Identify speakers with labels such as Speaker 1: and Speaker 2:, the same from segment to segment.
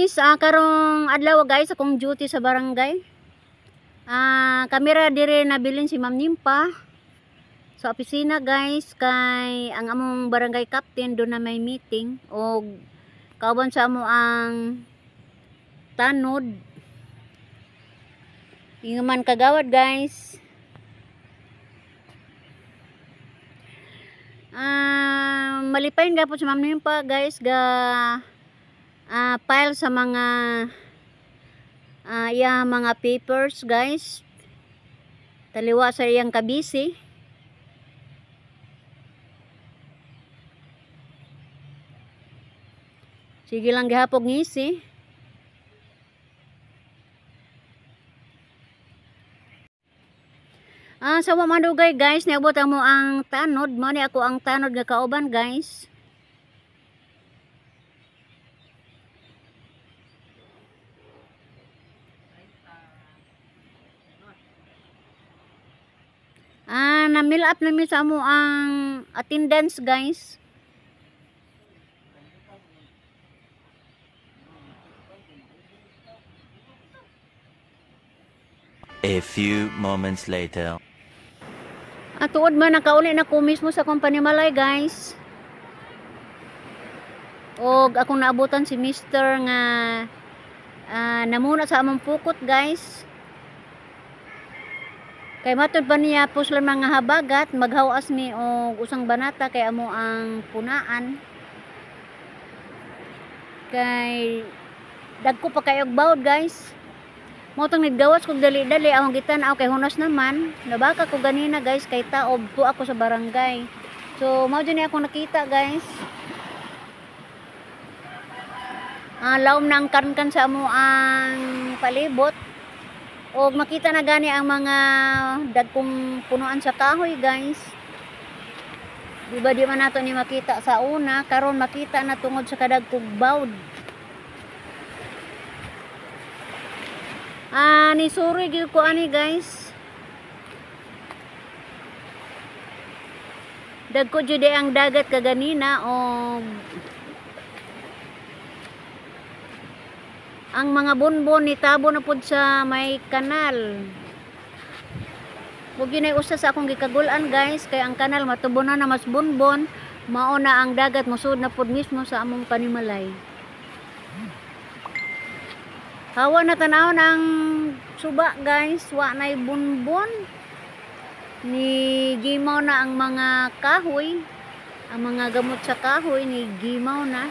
Speaker 1: Guys, karong adlaw guys akong duty sa barangay. Kamera dire nabilin si Ma'am Nimpa sa opisina guys, kay ang among barangay captain do na may meeting og kauban sa amo ang tanod. Ingon man kagawad guys. Malipayon gapon si Ma'am Nimpa guys ga file sa mga iya mga papers guys. Taliwa sa iyang kabisi. Sige lang gihapog ngisi. Sa wa madugay guys, niabot amo ang tanod. Mao ni ako ang tanod nga kauban guys. Na-mill up na mi sa amo ang attendance guys.
Speaker 2: A few moments later.
Speaker 1: Tuod man nakauli na ko mismo sa akong panimalay guys. Og akong naabutan si Mister nga namuna sa among pukot guys. Kay matud pa niya puslan mga habagat, maghawas mi og usang banata kay amo ang punaan. Kay dagko pa kayo og bawd guys. Mao tong niggawas kog dali-dali akong gitan-aw kay hunas naman. Nabaka ko ganina guys kay taob po ako sa barangay. So mao jud ni akong nakita guys. Laom na ang kankan sa amo ang palibot. Og makita na gani ang mga dagkong punuan sa kahoy guys. Di ba di man nato ni makita sa una, karon makita na tungod sa kadagkong bawd. Ni suri gyud ko ani guys. Dagko jud ang dagat kaganina og ang mga bonbon nitabo na pud sa may kanal. Ug yun ay usa sa akong gikagul-an guys, kay ang kanal matubo na na mas bonbon, mao na ang dagat mosud na pud mismo sa among panimalay. Hawa na tan-awon ang suba guys, wa nay bonbon. Ni gimaw na ang mga kahoy, ang mga gamot sa kahoy ni gimaw na.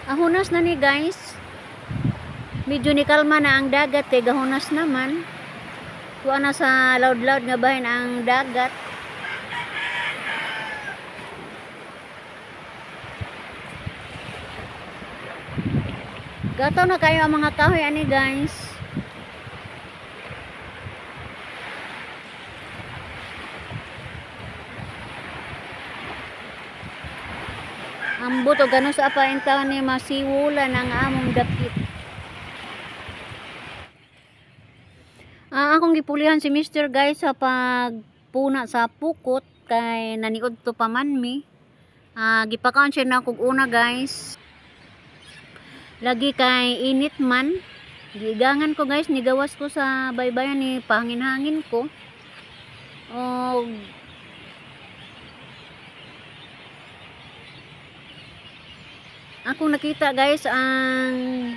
Speaker 1: Ahunas na ni guys. Medyo ni kalma na ang dagat kay gahunas naman. Tuwa na sa loud-loud nga bahin ang dagat. Gataw na kayo ang mga kahoy ani guys. Ambot o gano sa apain taon ni masiwulan ang among dapit. Akong gipulihan si Mister guys sa pagpuna sa pukot kay naniud to pa man mi. Gipakaon siya na kog una guys. Lagi kay init man. Gigangan ko guys, nigawas ko sa baybayan ni pahangin-hangin ko. Og akong nakita guys ang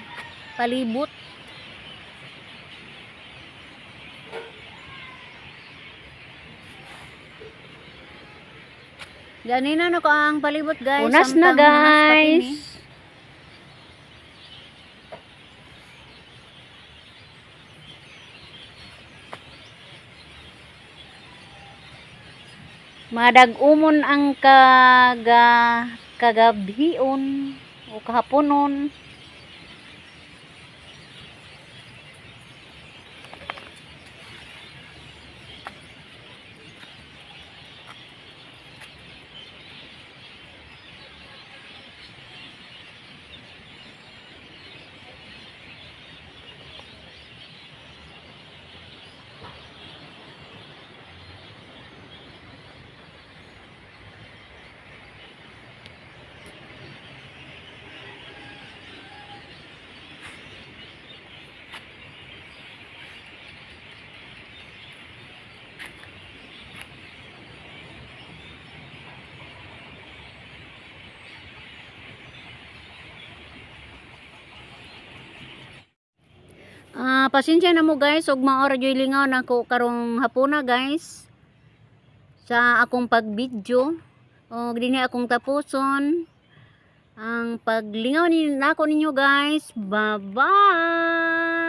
Speaker 1: palibot. Ganina na ko ang palibot guys.
Speaker 3: Unas na
Speaker 1: Samtang hunas pa
Speaker 3: guys.
Speaker 1: kini. Madag-umon ang kagabhion o kahaponon. Ah, pasensya na mo, guys, ug mao ra juy lingaw nako karong hapuna, guys, sa akong pag-video. Og dinhi akong tapuson ang paglingaw ni nako ninyo, guys. Bye-bye.